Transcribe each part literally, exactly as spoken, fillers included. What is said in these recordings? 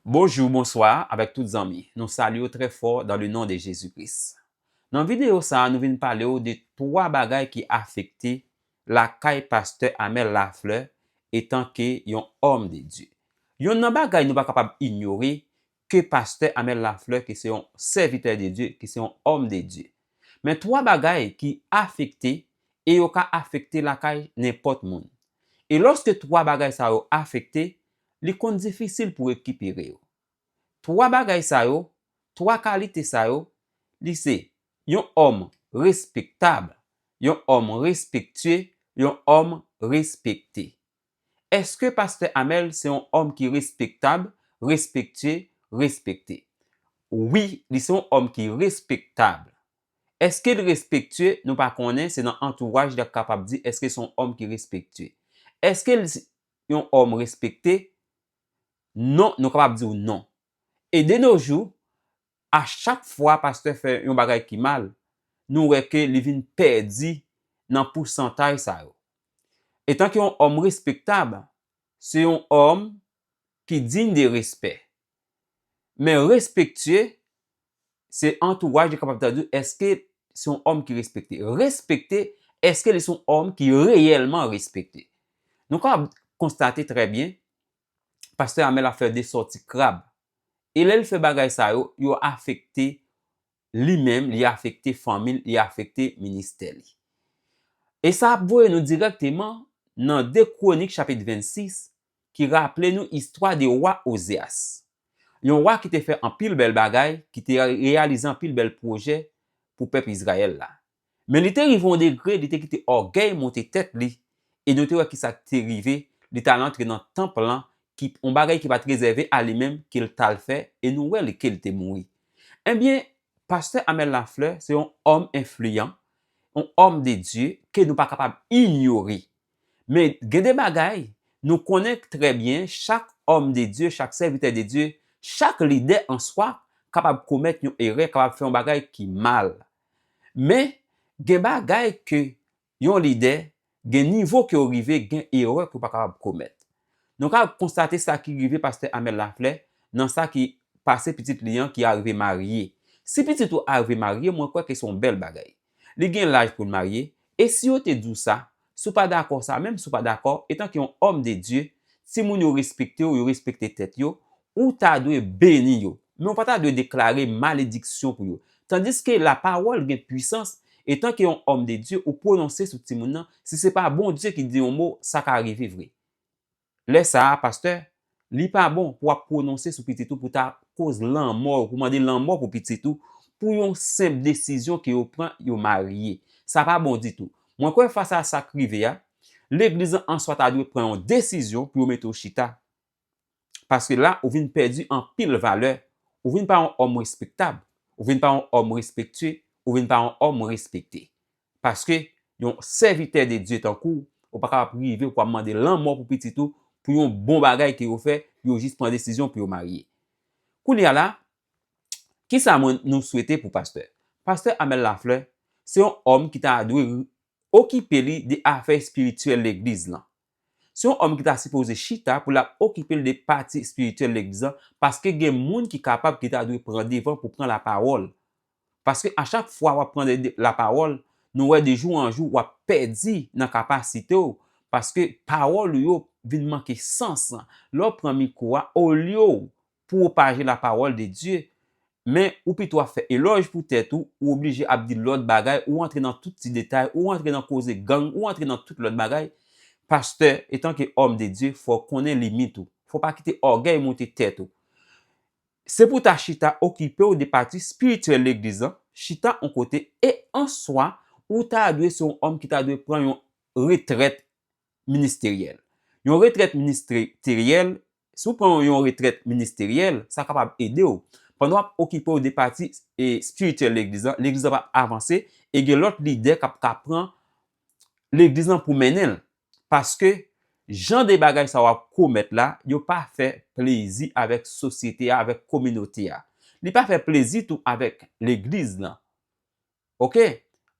Bonjou, bonswa avèk tout zanmi. Nou salye w trè fò dans le nom de Jésus-Christ. Nan videyo sa a, nou vin pale w de twa bagay ki afekte lakay pastè Amel Lafleur etanke yon òm de Dye. Yonn nan bagay nou pa kapab inyore ke pastè Amel Lafleur, ki se yon sèvitè de Dye, ki se yon òm de Dye. Men twa bagay ki afekte e yo ka afekte lakay nenpòt moun. E lòske twa bagay sa yo afekte, li konn difisil pou rekipere yo. Twa bagay sa yo, twa kalite sa yo, li se yon òm respektab, yon òm respektye, yon òm respekte. Èske pastè Amel se yon òm ki respektab, respektye, respekte? Wi, li se yon òm ki respektab. Èske l respektye? Nou pa konnen, se nan antouraj li ap kapab di èske se yon òm ki respektye. Èske l se yon òm respekte? Non, nou kapab di w non. E de nos jours, a chak fwa pastè fè yon bagay ki mal, nou wè ke li vin pèdi nan pousantaj sa yo. Etanke yon òm respektab, se yon òm ki digne de respè. Men respektye, se antouraj li kapab ta di w, èske se yon òm ki respekte? Respekte, èske li se yon òm ki reyèlman respekte? Nou kapab konstate trè byen, pastè Amel ap fè de sòti krab. E lè l fè bagay sa yo, yo afekte li menm, li afekte fanmi l, li afekte ministè li. E sa ap voye nou dirèkteman nan de Kwonik chapit vennsis, ki raple nou istwa de wa Ozyas. Yon wa ki te fè anpil bèl bagay, ki te reyalize anpil bèl pwojè pou pèp Izrayèl la. Men li te rive yon degre, li te kite ògèy monte tèt li, e nou te wè ki sa k te rive, li t al antre nan tanp lan, ki, yon bagay ki pa t rezève a li menm, ke l t al fè, e nou wè li, ke l te mouri. Ebyen, pastè Amel Lafleur se yon òm enfliyan, yon òm de Dye ke nou pa kapab inyore. Men gen de bagay, nou konnen trè byen, chak òm de Dye, chak sèvitè de Dye, chak lidè an swa kapab komèt yon erè, kapab fè yon bagay ki mal. Men, gen bagay ke yon lidè, gen nivo ke w rive, gen erè ke w pa kapab komèt. Nou ka konstate sa ki rive pastè Amel Lafleur nan sa ki pase pitit li an ki arive marye. Si pitit ou arive marye, mwen kwè ke se yon bèl bagay. Li gen laj pou l marye, e si yo te di w sa, si w pa dakò sa, menm si w pa dakò, etanke yon òm de Dye, timoun yo respekte w, yo respekte tèt yo, ou ta dwe beni yo. Men w pa ta dwe deklare malediksyon pou yo. Tandiske lapawòl gen pwisans, etanke yon òm de Dye, ou pwononse sou timoun nan, si se pa Bondye ki di yon mo, sa ka rive vre. Lè sa a, pastè, li pa bon pou w ap pwononse sou pitit ou pou ta koz lanmò, pou mande lanmò pou pitit ou, pou yon senp desizyon ke yo pran, yo marye. Sa pa bon ditou. Mwen kwè fas a sa k rive a, legliz lan an swa ta dwe pran yon desizyon pou yo mete w chita. Paske la, ou vin pèdi anpil valè. Ou vin pa yon òm respektab. Ou vin pa yon òm respektye. Ou vin pa yon òm respekte. Paske yon sèvitè de Dye tankou w, ou pa kapab rive pou w ap mande lanmò pou pitit ou, pou yon bon bagay ke yo fè, yo jis pran desizyon pou yo marye. Kounye a la, kisa mwen nou swete pou pastè? Pastè Amel Lafleur, se yon òm ki ta dwe okipe li de afè espirityèl legliz lan. Se yon òm ki ta sipoze chita pou l ap okipe l de pati espirityèl legliz lan, paske gen moun ki kapab ki ta dwe pran devan pou pran lapawòl. Paske a chak fwa w ap pran de, de, lapawòl, nou wè de jou an jou w ap pèdi nan kapasite w, paske pawòl ou yo vin manke sans. Lè w pran mikwo a, olye w pwopaje lapawòl de Dye, men ou pito ap fè elòj pou tèt ou, ou oblije ap di lòt bagay, ou antre nan tout ti detay, ou antre nan koze gang, ou antre nan tout lòt bagay. Pastè, etanke òm de Dye, fò w konnen limit ou. Fò w pa kite ògèy monte tèt ou. Se pou w ta chita okipe w de pati espirityèl legliz lan, chita yon kote, e an swa, ou ta dwe se yon òm ki ta dwe pran yon retrèt ministeryèl. Yon retrèt ministeryèl, si w pran yon retrèt ministeryèl, sa kapab ede w. Pandan w ap okipe w de pati, e, espirityèl legliz lan, legliz lan p ap avanse, e gen lòt lidè k ap ka pran legliz lan pou mennen l. Paske jan de bagay sa w ap komèt la, yo pa fè plezi avèk sosyete a, avèk kominote a. Li pa fè plezi tou avèk legliz lan. Oke?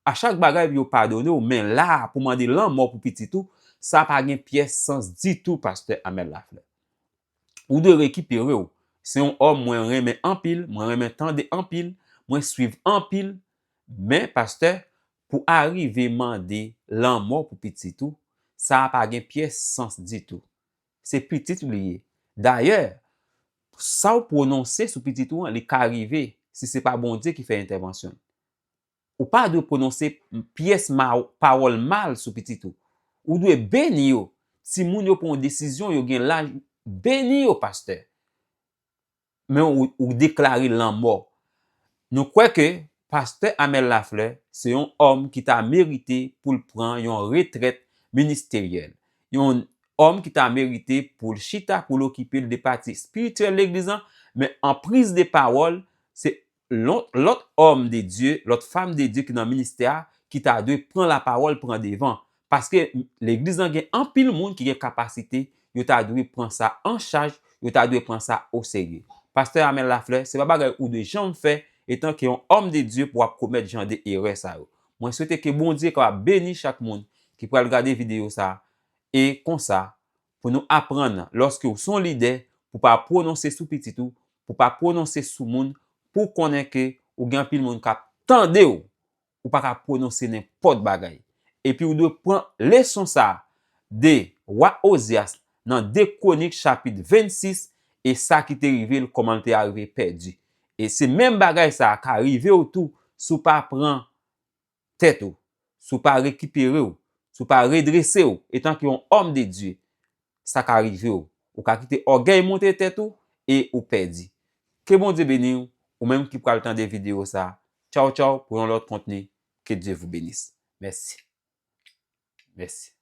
A chak bagay yo padone w, men la a pou mande lanmò pou pitit ou, sa pa gen pyès sans ditou, pastè Amel Lafleur. Ou dwe rekipere w. Se yon òm mwen renmen anpil, mwen renmen tande anpil, mwen swiv anpil, men pastè, pou arive mande lanmò pou pitit ou, sa a pa gen pyès sans ditou. Se pitit ou li ye. Dayè, sa w pwononse sou pitit ou an, li ka rive si se pa Bondye ki fè entèvansyon l. Ou pa dwe pwononse pyès ma- pawòl mal sou pitit ou. Ou dwe beni yo. Timoun yo pran yon desizyon, yo gen laj, beni yo, pastè. Men ou, ou deklare lanmò. Nou kwè ke pastè Amel Lafleur se yon òm ki ta merite pou l pran yon retrèt ministeryèl. Yon òm ki ta merite pou l chita, pou l okipe l de pati espirityèl legliz lan, men an priz de pawòl, se lòt, lòt òm de Dye, lòt fanm de Dye ki nan ministè a, ki ta dwe pran lapawòl, pran devan. Paske legliz lan gen anpil moun ki gen kapasite, yo ta dwe pran sa an chaj, yo ta dwe pran sa oserye. Pastè Amel Lafleur, se pa bagay ou dwe janm fè, etan ke yon òm de Dye pou w ap komèt jan de erè sa yo. Mwen swete ke Bondye kapab beni chak moun ki pral gade videyo sa a, e konsa, pou nou aprann, lòske w se yon lidè, pou pa pwononse sou pitit ou, pou pa pwononse sou moun, pou konnen ke ou gen anpil moun k ap tande w, ou pa ka pwononse nenpòt bagay. Epi ou dwe pran leson sa a de wa Ozyas nan de Kwonik chapit vennsis, e sa ki te rive l, kòman l te arive pèdi. E se menm bagay sa a ka rive w tou si w pa pran tèt ou, si w pa rekipere w, si w pa redrese w, etan ke yon òm de Dye, sa ka rive w. Ou ka kite ògèy monte tèt ou e ou pèdi. Ke Bondye beni w, ou menm ki pral tande videyo sa a. Tchaw, tchaw, pou yon lòt kontni. Que Dieu vous bénisse. Mèsi. Mèsi.